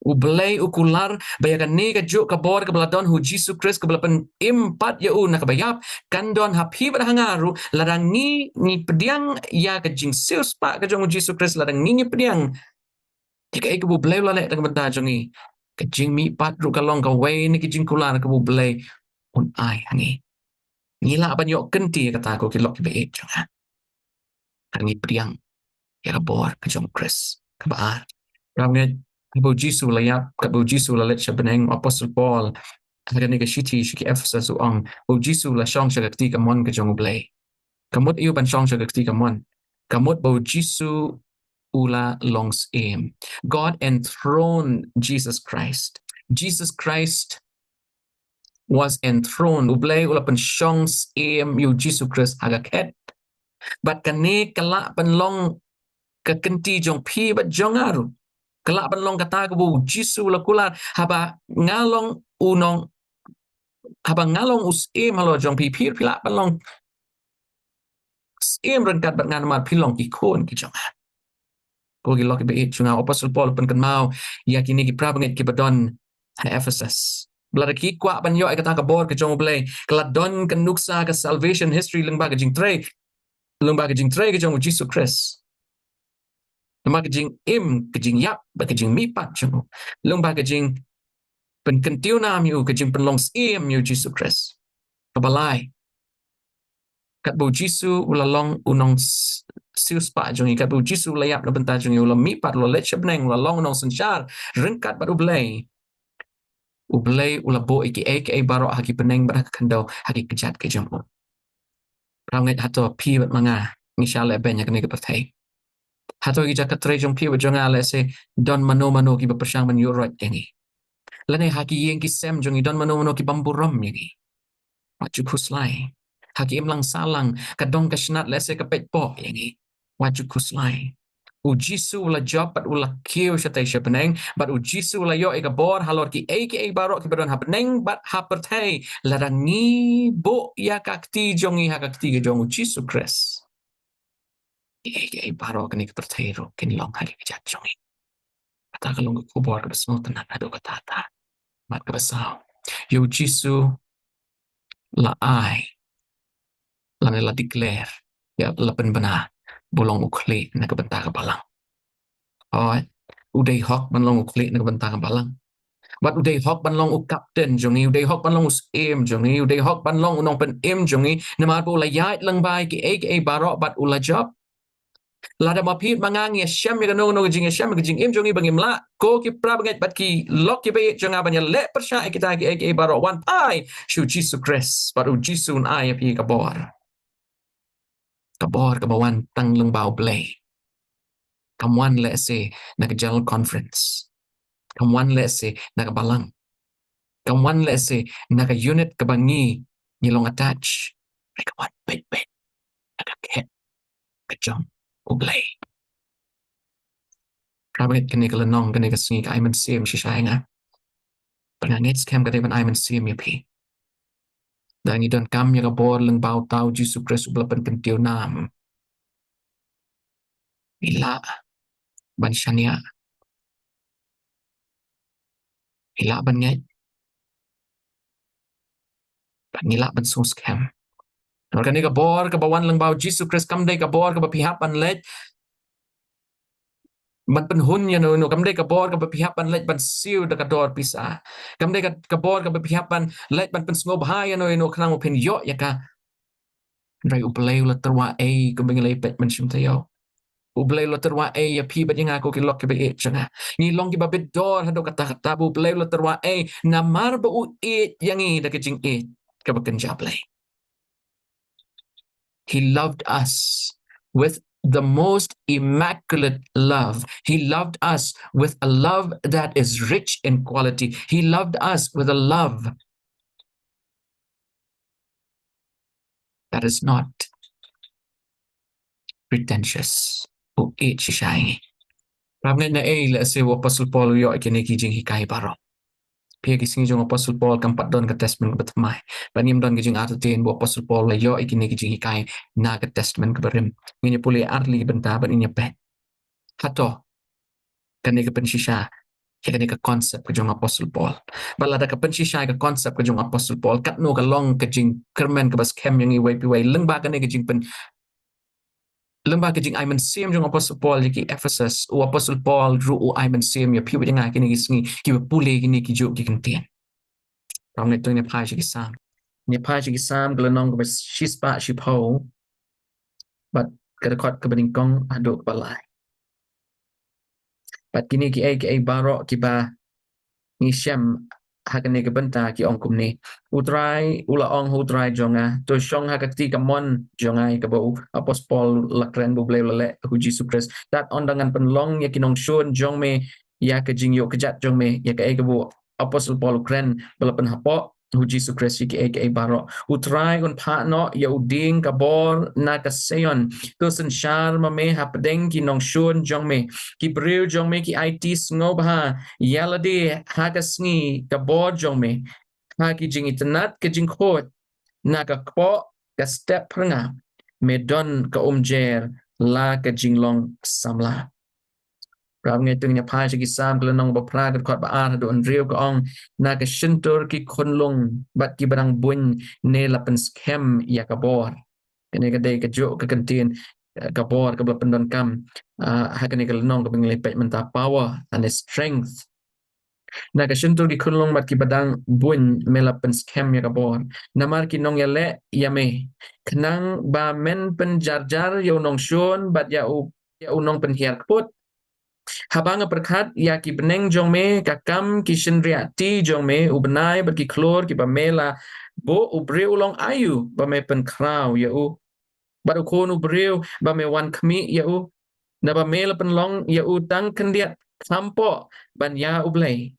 U Blei u kular ba ïa kane kajuh ka bor kaba la don ha u Jisu Khrist kaba la pynim pat ïa u na kaba ïap, kan don ha phi bad ha nga ruh lada ngi ngi pdiang ïa ka jingsiewspah ka jong u Jisu Khrist, lada ngi ngi pdiang ïa kaei kaba u Blei u la leh na ka bynta jong ngi, ka jingmihpat ruh ka long kawei na ki jingkular kaba u Blei un ai ha ngi. Ngi lah ban ïoh kynti ïa kata ko ki lok kiba ïeit jong nga, ha ngi pdiang ïa ka bor ka jong u Khrist. Kaba ar, parabangeit, haba u Jisu u la ïap, haba u Jisu u la leit sha bneng, u Apostle Paul ha kane ka shithi sha ki Ephesus u ong ba u Jisu u la shong sha ka kti kamon ka jong u Blei. Ka mut aïu ban shong sha ka kti kamon? Ka mut ba u Jisu u la long syiem. God enthroned Jesus Christ. Jesus Christ was enthroned. U Blei u la pynshong syiem ïa u Jisu Khrist ha ka khet. Bad kane ka lah ban long ka kynti jong phi bad jong nga ruh. Ka lah ban long kata kaba u Jisu u la kular, haba nga long u nong, haba nga long u syiem halor jong phi, phi, phi lah ban long syiem ryngkat bad nga namar phi long ki khun ki jong nga. Ko ki lok kiba ïeit jong nga, u Apostol Paul u pynkynmaw ïa kine ki para bangeit kiba don ha Ephesus. Ba lada ki kwah ban ïoh ïa kata ka bor ka jong u Blei, ka la don ka nuksa ka salvation history lyngba ka jingtrei, lyngba ka jingtrei ka jong u Jisu Khrist. Lyngba ka jingim, ka jingïap bad ka jingmihpat jong u. Lyngba ka jingpynkyntiew nam ïa u, ka jingpynlong syiem ïa u Jisu Khrist. Kaba lai, katba u Jisu u la long u nongsiewspah jong ngi, katba u Jisu u la ïap na bynta jong ngi, u la mihpat, u la leit sha bneng, u la long u nongsynshar ryngkat bad u Blei. U Blei u la buh ïa kiei kiei baroh ha ki bneng bad ha ka khyndew ha ki kjat ki jong u. Para bangeit, hato phi bad ma nga ngi shah lehbeiñ ha kane ka pyrthei? Hato ki jaka trei jong phi bad jong nga, lehse don mano mano kiba pyrshang ban ïuh roit ïa ngi? Lane ha ki ïing ki sem jong ngi don mano mano ki bym burom ïa ngi? Wat ju khuslai. Ha ki imlang sahlang ka dong ka shnat lehse ka peit poh ïa ngi. Wat ju khuslai. U Jisu u la jop bad u la kiew shatei sha bneng, bad u Jisu u la ïoh ïa ka bor halor kiei kiei baroh kiba don ha bneng bad ha pyrthei. Lada ngi buh ïa ka kti jong ngi ha ka kti ka jong u Jisu Khrist, kiei kiei baroh kane ka pyrthei ruh kin long ha ki kjat jong ngi. Kata ka long ka khubor kaba sngewtynnat haduh katta katta. Mat kaba saw, ïa u Jisu la ai, lane la declare, ïa la pynbna ba u long u khlieh na ka bynta ka balang. Hooid, u dei hok ban long u khlieh na ka bynta ka balang. Bad u dei hok ban long u kapten jong ngi, u dei hok ban long u syiem jong ngi, u dei hok ban long u nongpynim jong ngi, namar ba u la ïaid lyngba ïa kiei kiei baroh bad u la jop. Lada ma phi ma nga ngi ïashem ïa kano kano ka jingïashem, ka jingim jong ngi ba ngim lah, ko ki para bangeit bad ki lok kiba ïeit jong nga, ban ïaleh pyrshah ïa kita kiei kiei baroh, wan phai sha u Jisu Khrist bad u Jisu un ai ïa phi ka bor. Ka bor kaba wan tang lyngba u Blei. Kam wan lehse na ka General Conference. Kam wan lehse na ka balang. Kam wan lehse na ka unit kaba ngi, ngi long attach. Hynrei ka wan peit peit na ka khet ka jong u Blei. Para bangeit, kane ka lynnong, kane ka sngi ka ai mynsiem shisha ïa nga. Bad nga ngeit skhem ka dei ban ai mynsiem ïa phi. Lada ngi donkam ïa ka bor lyngba uta u Jisu Khrist uba la pynkyntiew nam, ngi lah ban shaniah, ngi lah ban ngeit, bad ngi lah ban sngewskhem. Namar kane ka bor kaba wan lyngba u Jisu Khrist kam dei ka bor kaba phi hap ban leit ban pynhun ïano ïano, kam dei ka bor kaba phi hap ban leit ban siew da ka dor pisa. Kam dei ka, ka bor kaba phi hap ban leit ban pynsngewbha ïano ïano khnang ba phin ïoh ïa ka. Hynrei u Blei u la tyrwa ei, kumba ngi la ïapeit mynshwa taïew. U Blei u la tyrwa ei ïa phi bad ïa nga, ko ki lok kiba ïeit jong nga. Ngi long kiba bit dor haduh katta katta, ba u Blei u la tyrwa ei namar ba u ïeit ïa ngi da ka jingïeit kaba kynja Blei. He loved us with the most immaculate love. He loved us with a love that is rich in quality. He loved us with a love that is not pretentious. U ïeit shisha ïa ngi. Para bangeit, naei lehse u Apostol Paul u ïoh ïa kine ki jinghikai baroh? Phi, ïa ki sngi jong u Apostol Paul kam pat don ka Testament kaba thymmai. Bad ngim don ka jingartatien ba u Apostol Paul u la ïoh ïa kine ki jinghikai na ka Testament kaba rim. Ngin ïa pule ar tylli ki bynta bad ngin ïa peit. Hato kane ka pynshisha ïa kane ka concept ka jong u Apostol Paul? Bad lada ka pynshisha ïa ka concept ka jong u Apostol Paul, katno ka long ka jingkyrmen kaba skhem ïa ngi uwei pa uwei lyngba kane ka jingpyn, lyngba ka jingai mynsiem jong u Apostol Paul ïa ki Ephesus, u Apostol Paul ruh u ai mynsiem ïa phi bad ïa nga kine ki sngi kiba pule kine ki juh ki kyntien. Tang ne to, ngin ïa phai sha ki Salm. Ngin ïa phai sha ki Salm, ka lynnong kaba shispah shiphew bad ka dkhot kaba nyngkong haduh kaba lai. Bad kine kiei kiei baroh kiba ngi shem ha kane ka bynta ki ong kumne. U Trai u la ong ha u Trai jong nga, to shong ha ka kti kamon jong nga, ïa kaba u apostol la kren ba U Blei u la leh ha u Jisu Khrist. Tad ynda ngan pynlong ïa ki nongshun jong me ïa ka jingïoh kjat jong me, ïa kaei kaba u apostol Paul u kren ba la pynhapoh ha u Jisu Khrist ïa kiei kiei baroh. U Trai un phah noh ïa u dieng ka bor na ka Sion. To synshar ma me hapdeng ki nongshun jong me. Ki briew jong me ki aiti sngewbha ïa lade ha ka sngi ka bor jong me. Ha ki jingitynnad ka jingkhuid, na ka kpoh ka step phyrngab, me don ka umjer la ka jinglong samla. Para bangeit, to ngin ïa phai sha ki Salm ka lynnong ba phra, ka dkhot ba ar haduh hynriew, ka ong, na ka shyntur ki khunlung bad kiba dang buiñ ne la pynskhem ïa ka bor. Kane ka dei kajuh ka kyntien, eh, ka bor kaba la pyndonkam, ah, ha kane ka lynnong kaba ngi la peit mynta, power and strength. Na ka shyntur ki khunlung bad kiba dang buiñ me la pynskhem ïa ka bor. Namar ki nongïaleh ïa me, khnang ba men pynjarjar ïa u nongshun bad ïa u, ïa u nongpynhiar kput. Haba nga pyrkhat ïa ki bneng jong me, ka kam ki shynriahti jong me, u bnai bad ki khlur kiba me la buh, u briew u long aïu ba me pynkhraw ïa u, bad u khun u briew ba me wan khmih ïa u? Naba me la pynlong ïa u tang khyndiat, kham poh ban ïa U Blei.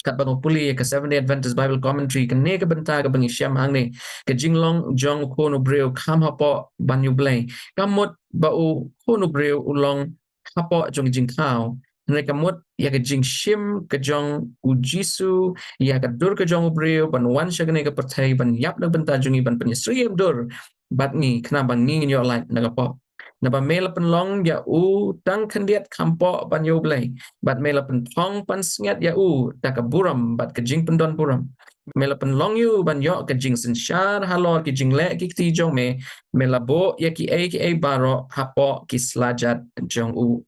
Katba nga pule ïa ka Seventh Day Adventist Bible Commentary, kane ka bynta kaba ngi shem hangne, ka jinglong jong u khun u briew kham hapoh ban ïa U Blei, ka mut ba u khun u briew u long hapoh jong ka jingthaw. Hynrei ka mut ïa ka jingshim ka jong U Jisu ïa ka dur ka jong u briew ban wan sha kane ka pyrthei, ban ïap na ka bynta jong ngi, ban pynïasyriem dur bad ngi, khnang ba ngi ngin ïoh lait na ka pop. Naba me la pynlong ïa u tang khyndiat, kham poh ban ïa U Blei, bad me la pynphong pansngiat ïa u da ka burom bad ka jingpyndon burom. Me la pynlong ïa u ban ïoh ka jingsynshar halor ki jingleh ki kti jong me. Me la buh ïa kiei kiei baroh hapoh ki slajat jong u.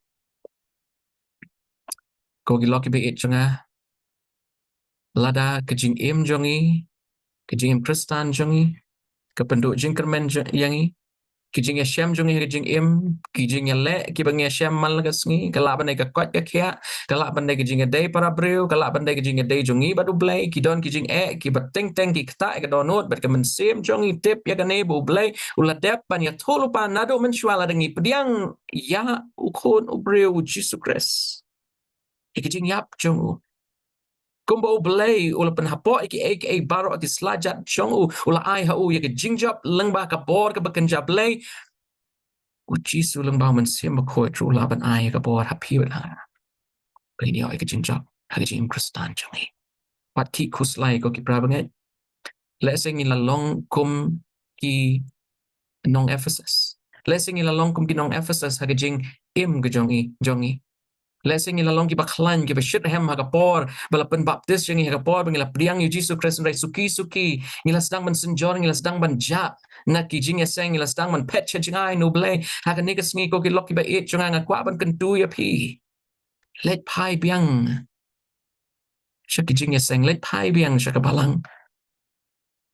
Ko ki lok kiba ïeit jong nga, lada ka jingim jong ngi, ka jingim Khristan jong ngi, ka pynduh jingkyrmen jong, ïa ngi, ki jingïashem jong ngi ha ka jingim, ki jingïaleh kiba ngi ïashem man la ka sngi, ka lah ban dei ka koit ka khiah, ka lah ban dei ka jingïadei para briew, ka lah ban dei ka jingïadei jong ngi bad U Blei, ki don ki jingeh kiba teng teng ki ktah ïa ka dohnud bad ka mynsiem jong ngi. Tip ïa kane, ba U Blei u la dep ban ïathuhlypa naduh mynshuwa lada ngi pdiang ïa u khun u briew, u Jisu Khrist, ïa ka jingïap jong u. Kumba U Blei u la pynhapoh ïa kiei kiei baroh ha ki slajat jong u, u la ai ha u ïa ka jingjop lyngba ka bor kaba kynja Blei, u Jisu lyngba u Mynsiem Bakhuid ruh u lah ban ai ïa ka bor ha phi bad ha nga, ba ngin ïoh ïa ka jingjop ha ka jingim Khristan jong ngi. Wat khih khuslai, ko ki para bangeit. Lehse ngi la long kum ki nong Ephesus. Lehse ngi la long kum ki nong Ephesus ha ka jingim ka jong ngi, jong ngi. Lehse ngi la long kiba khlaiñ, kiba shitrhem ha ka por ba la pynbaptis ïa ngi, ha ka por ba ngi la pdiang ïa u Jisu Khrist, hynrei suki suki ngi la sdang ban synjor, ngi la sdang ban jah na ki jingïaseng, ngi la sdang ban phet sha jingai na U Blei. Ha kane ka sngi, ko ki lok kiba ïeit jong nga, nga kwah ban kyntu ïa phi. Leit phai biang sha ki jingïaseng, leit phai biang sha ka balang.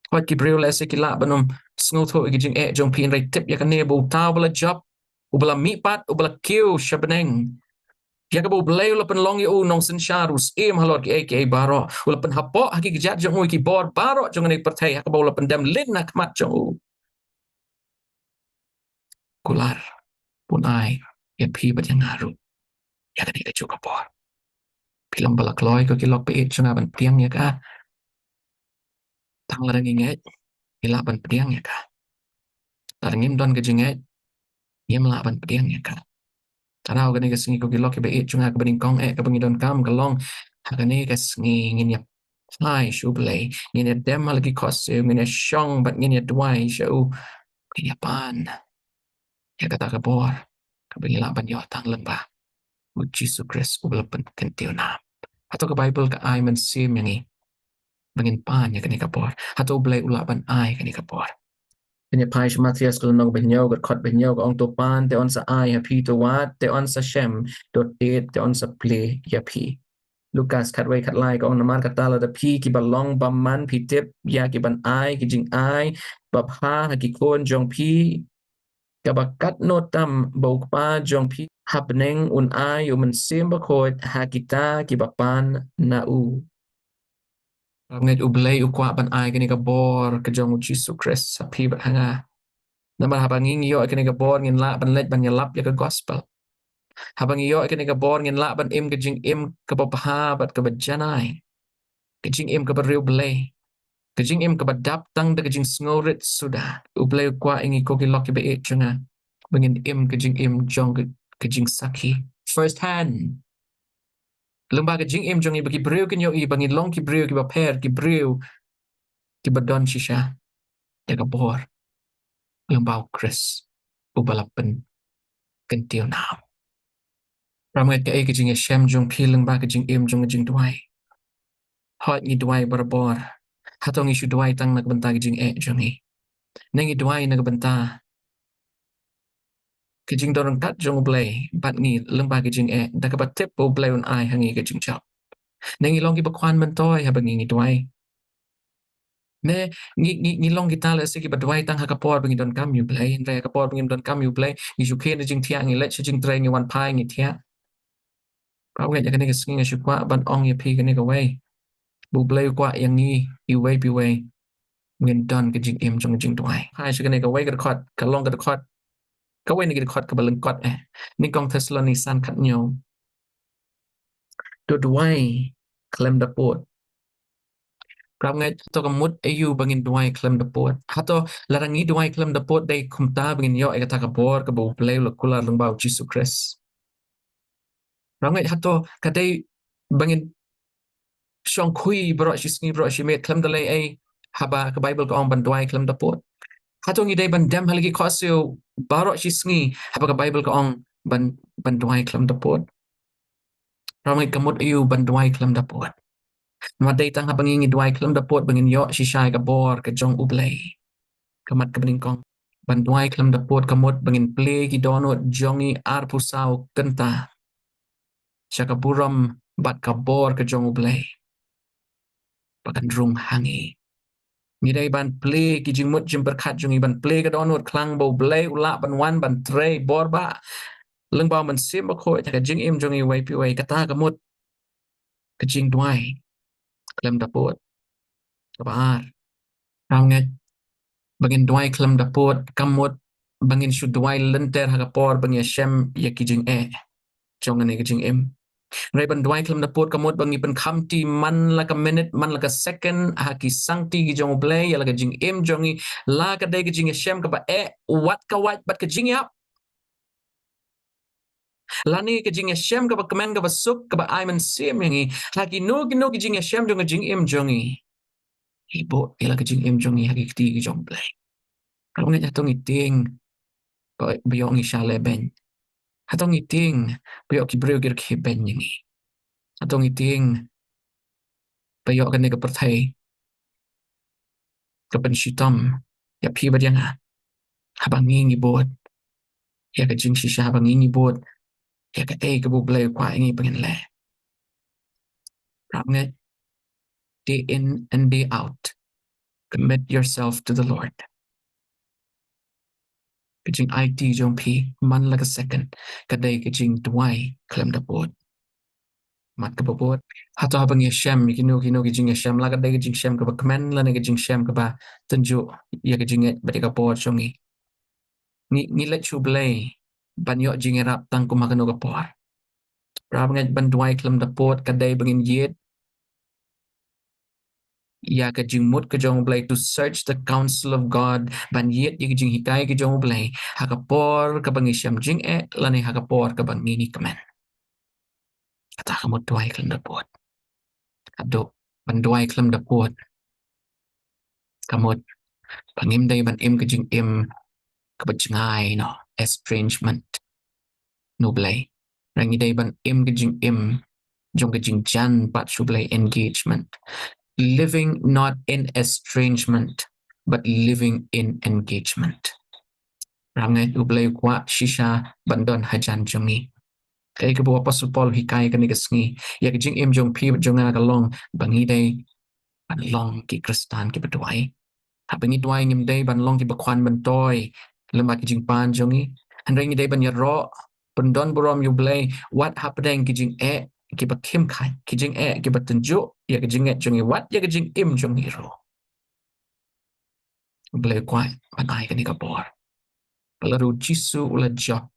Wat ki briew lehse ki lah ban ym sngewthuh ïa ki jingeh jong phi, hynrei tip ïa kane, ba uta uba la jop, uba la mihpat, uba la kiew sha bneng, ïa kaba U Blei u la pynlong ïa u nongsynshar, u syiem halor kiei kiei baroh, u la pynhapoh ha ki kjat jong u ïa ki bor baroh jong kane ka pyrthei, ha kaba u la pyndem lynti na khmat jong u. Kular, bun ai ïa phi bad ïa nga ruh ïa kane kajuh ka bor. Phi long ba la kloi, ko ki lok ba ïeit jong nga, ban pdiang ïa ka? Tang lada ngi ngeit, ngi lah ban pdiang ïa ka. Lada ngim don ka jingngeit, ngim lah ban pdiang ïa ka. Tang ha kane ka sngi, ko ki lok kiba ïeit jong nga, kaba nyngkong eh kaba ngi donkam ka long, ha kane ka sngi ngin ïa phai sha U Blei, ngin ïa dem ha la ki khohsiew, ngin ïa shong bad ngin ïa duwai sha u, ngin ïa pan ïa kata ka bor kaba ngi lah ban ïoh tang lyngba u Jisu Khrist uba la pynkyntiew nam. Hato ka Baibl ka ai mynsiem ïa ngi ba ngin pan ïa kane ka bor? Hato U Blei u lah ban ai kane ka bor? Ngin ïa phai sha Mathaios ka lynnong ba hynñiew, ka dkhot ba hynñiew, ka ong, to pan te yn sa ai ha phi, to wad te yn sa shem, to tied te yn sa plie ïa phi. Lukas khatwei khatlai, ka ong, namar kata lada phi kiba long bymman phi tip ïa ki ban ai ki jingai babha ha ki khun jong phi, kaba katno tam ba u Kpa jong phi ha bneng un ai u Mynsiem Bakhuid ha kita kiba pan na u. Ngeit U Blei u kwah ban ai kane ka bor ka jong U Jisu Khrist ha phi bad ha nga. Namar haba ngi ngi ïoh kane ka bor ngin lah ban leit ban ïalap ïa ka gospel. Haba ngi ïoh kane ka bor ngin lah ban im ka jingim kaba bha bad kaba janai. Ka jingim kaba riewblei. Ka jingim kaba dap tang da ka jingsngewrit suda. U Blei u kwah ïa ngi ko ki lok kiba ïeit jong nga ba ngin im ka jingim jong ka, ka jingsakhi first hand. Lyngba ka jingim jong ngi ba ki briew kin ïohi ba ngi long ki briew kiba pher, ki briew kiba don shisha ïa ka bor lyngba U Khrist uba la pynkyntiew nam. Para bangeit, kaei ka jingïashem jong phi lyngba ka jingim jong ka jingduwai? Hooid, ngi duwai barabor. Hato ngi shu duwai tang na ka bynta ka jingeh jong ngi? Ne ngi duwai na ka bynta ka jingdon ryngkat jong U Blei bad ngi lyngba ka jingeh, da kaba tip ba U Blei un ai ha ngi ka jingjop? Ne ngi long kiba khwan myntoi haba ngi ngi duwai? Ne ngi ngi ngi long kita lehse kiba duwai tang ha ka por ba ngi donkam ïa U Blei, hynrei ha ka por ba ngim donkam ïa U Blei ngi shu khie na jingthiah, ngi leit sha jingtrei, ngi wan phai, ngi thiah. Para bangeit, ïa kane ka sngi nga shu kwah ban ong ïa phi kane kawei, ba U Blei u kwah ïa ngi iwei pa iwei ngin don ka jingim jong ka jingduwai. Phai sha kane kawei ka dkhot, ka long ka dkhot, kawei na ki dkhot kaba lyngkot, eh, Nyngkong Thessaloni san khathynñiew. To duwai khlem da pud. Para bangeit, hato ka mut aïu ba ngin duwai khlem da pud? Hato lada ngi duwai khlem da pud dei kumta ba ngin ïoh ïa kata ka bor kaba U Blei u la kular lyngba U Jisu Khrist? Para bangeit, hato ka dei ba ngin shong khui baroh shi sngi baroh shi miet khlem da leh ei haba ka Baibl ka ong ban duwai khlem da pud? Hato ngi dei ban dem ha la ki khohsiew baroh shi sngi haba ka Baibl ka ong ban, ban duwai khlem da pud? Para bangeit, ka mut aïu ban duwai khlem da pud? Namar dei tang haba ngi ngi duwai khlem da pud ba ngin ïoh shisha ïa ka bor ka jong U Blei. Ka mat kaba nyngkong, ban duwai khlem da pud ka mut ba ngin plie ki dohnud jong ngi arphew saw kynta sha ka burom bad ka bor ka jong U Blei ba kan rung ha ngi. Ngi dei ban plie ki jingmut jingpyrkhat jong ngi, ban plie ka dohnud khlang ba U Blei u lah ban wan ban trei bor ba lyngba U Mynsiem Bakhuid ha ka jingim jong ngi iwei pa iwei. Kata ka mut ka jingduwai khlem da pud. Kaba ar, para bangeit, ba ngin duwai khlem da pud ka mut ba ngin shu duwai lynter ha ka por ba ngi ïashem ïa ki jingeh jong kane ka jingim. Hynrei ban duwai khlem da pud ka mut ba ngi pynkhamti man la ka minit, man la ka second ha ki sangti ki jong U Blei ïa la ka jingim jong ngi, la ka dei ka jingïashem kaba eh wat ka wait bad ka jingïap, lane ka jingïashem kaba kmen, kaba suk, kaba ai mynsiem ïa ngi ha kino kino ki jingïashem jong ka jingim jong ngi. Ngi buh ïa la ka jingim jong ngi ha ki kti ki jong U Blei. Para bangeit, hato ngi tieng ba, ba ïoh ngi shah lehbeiñ? Hato ngi tieng ba ïoh ki briew ki rkhie beiñ ïa ngi? Hato ngi tieng ba ïoh kane ka pyrthei ka pynshitom ïa phi bad ïa nga haba ngi ngi bud ïa ka jingshisha, haba ngi ngi bud ïa kaei kaba U Blei u kwah ïa ngi ba ngin leh? Para bangeit, day in and day out, commit yourself to the Lord. Ka jingaiti jong phi man la ka second ka dei ka jingduwai khlem da pud. Mat kaba bud, hato haba ngi ïashem ïa kino kino ki jingïashem, la ka dei ka jingshem kaba kmen lane ka jingshem kaba tynjuh ïa ka jingngeit bad ïa ka bor jong ngi, ngi, ngi leit sha U Blei ban ïoh jingïarap tang kum ha kano ka por? Para bangeit, ban duwai khlem da pud ka dei ba ngin ïit ïa ka jingmut ka jong U Blei, to search the counsel of God, ban ïit ïa ka jinghikai ka jong U Blei ha ka por kaba ngi shem jingeh lane ha ka por kaba ngi ngi kmen. Kata ka mut duwai khlem da pud. Haduh ban duwai khlem da pud ka mut ba ngim dei ban im ka jingim kaba jngai, no, estrangement na U Blei. Hynrei ngi dei ban im ka jingim jong ka jingjan pat sha U Blei, engagement. Living not in estrangement, but living in engagement. Para bangeit, U Blei u kwah shisha ban don hajan jong ngi. Kaei kaba u Apostol Paul u hikai kane ka sngi ïa ka jingim jong phi bad jong nga ka long ba ngi dei ban long ki Khristan kiba duwai. Haba ngi duwai ngim dei ban long kiba khwan myntoi lyngba ki jingpan jong ngi, hynrei ngi dei ban ïaroh pyndon burom ïa U Blei wat hapdeng ki jingeh kiba khim khat, ki jingeh kiba tynjuh ïa ka jingngeit jong ngi, wat ïa ka jingim jong ngi ruh. U Blei u kwah ban ai kane ka bor. Ba la ruh u Jisu u la jop.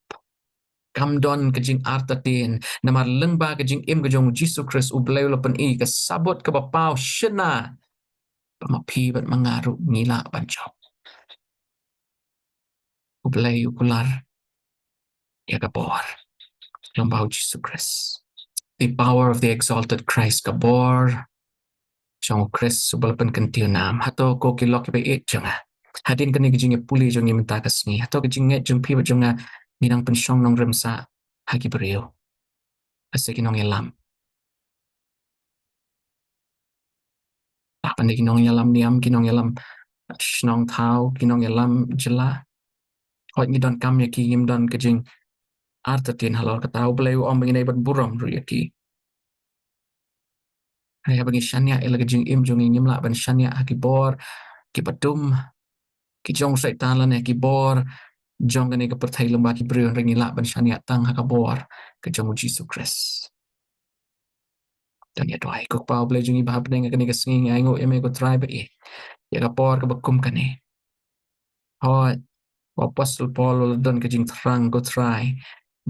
Kam don ka jingartatien, namar lyngba ka jingim ka jong u Jisu Khrist, u Blei u la pyni ka sabut kaba paw shynna, ba ma phi bad ma nga ruh ngi lah ban jop. U Blei u kular ïa ka bor lyngba u Jisu Khrist. The power of the exalted Christ, ka bor jong u Khrist uba la pynkyntiew nam. Hato ko ki lok kiba ïeit jong nga, hadien kane ka jingïapule jong ngi mynta ka sngi, hato ka jingngeit jong phi bad jong nga ngi dang pynshong nongrim sah ha ki briew, ha sa ki nongïalam? Hapdeng ki nongïalam niam, ki nongïalam shnong thaw, ki nongïalam jylla, hooid ngi donkam ïa ki, ngim don ka jingartatien halor kata. U Blei u ong ba ngin ïai ban burom ruh ïa ki. Hynrei haba ngi shaniah ïa la ka jingim jong ngi, ngim lah ban shaniah ha ki bor kiba dum, ki jong u Soitan lane ki bor jong kane ka pyrthei lyngba ki briew, hynrei ngi lah ban shaniah tang ha ka bor ka jong u Jisu Khrist. To ngin ïa duwai. Ko Kpa U Blei jong ngi ba ha bneng, ha kane ka sngi ngi ainguh ïa me ko Trai ba ïeit, ïa ka por kaba kum kane. Hooid, u Apostol Paul u la don ka jingthrang ko Trai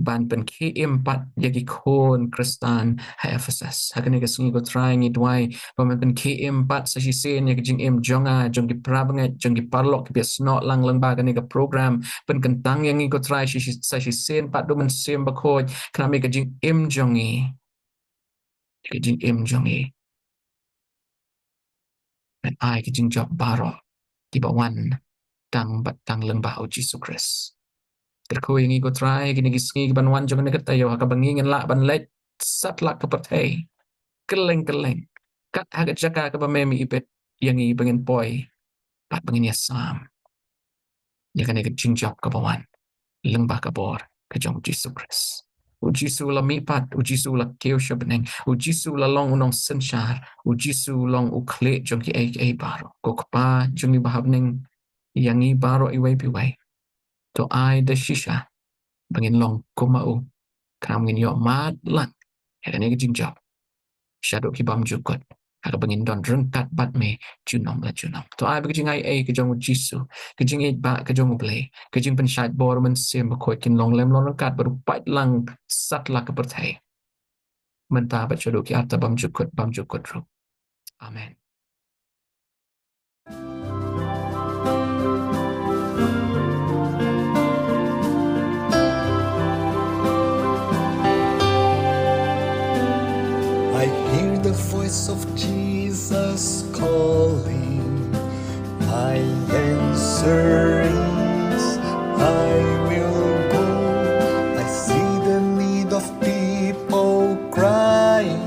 ban pynkhie im pat ïa ki khun Khristan ha Ephesus. Ha kane ka sngi ko Trai ngi duwai ba men pynkhie im pat sa shisien ïa ka jingim jong nga, jong ki parabangeit, jong ki paralok kiba ïasnoh lang lyngba kane ka program. Pynkyntang ïa ngi ko Trai shi-, shi-, sa shisien pat da u Mynsiem Bakhuid, khnang ba ïa ka jingim jong ngi, ïa ka jingim jong ngi men ai ka jingjop baroh kiba wan tang bad tang lyngba u Jisu Khrist. Kyrkhu ïa ngi ko Trai, kine ki sngi kiban wan jong kane ka taïew, ha kaba ngi ngin lah ban leit satlak ka pyrthei, kylleng kylleng, kat ha ka jaka kaba me me ibit ïa ngi ba ngin poi bad ba ngin ïasam ïa kane ka jingjop kaba wan lyngba ka bor ka jong u Jisu Khrist. U Jisu u la mihpat, u Jisu u la kiew sha bneng, u Jisu u la long u nongsynshar, u Jisu u long u khlieh jong kiei kiei baroh. Ko Kpa jong ngi ba ha bneng, ïa ngi baroh iwei pa iwei, to ai da shisha ba ngin long kum ma u, khnang ba ngin ïoh mad lang ïa kane ka jingjop shaduh ki bymjukut, ha kaba ngin don ryngkat bad me junom la junom. To ai ba ka jingai ei ka jong u Jisu, ka jingïeit ba ka jong u Blei, ka jingpynshait bor u Mynsiem Bakhuid kin long lem long ryngkat bad u paid lang satlak ka pyrthei, mynta bad shaduh ki arta bymjukut bymjukut ruh. Amen. I hear the voice of Jesus calling. My answer is, I will go. I see the need of people crying.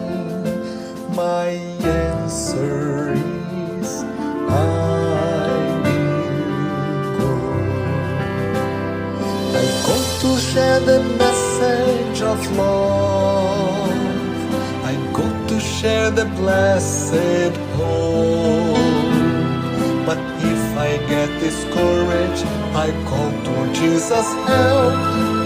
My answer is, I will go. I go to share the message of love. I go to share the blessed hope. But if I get discouraged, I call to Jesus' help.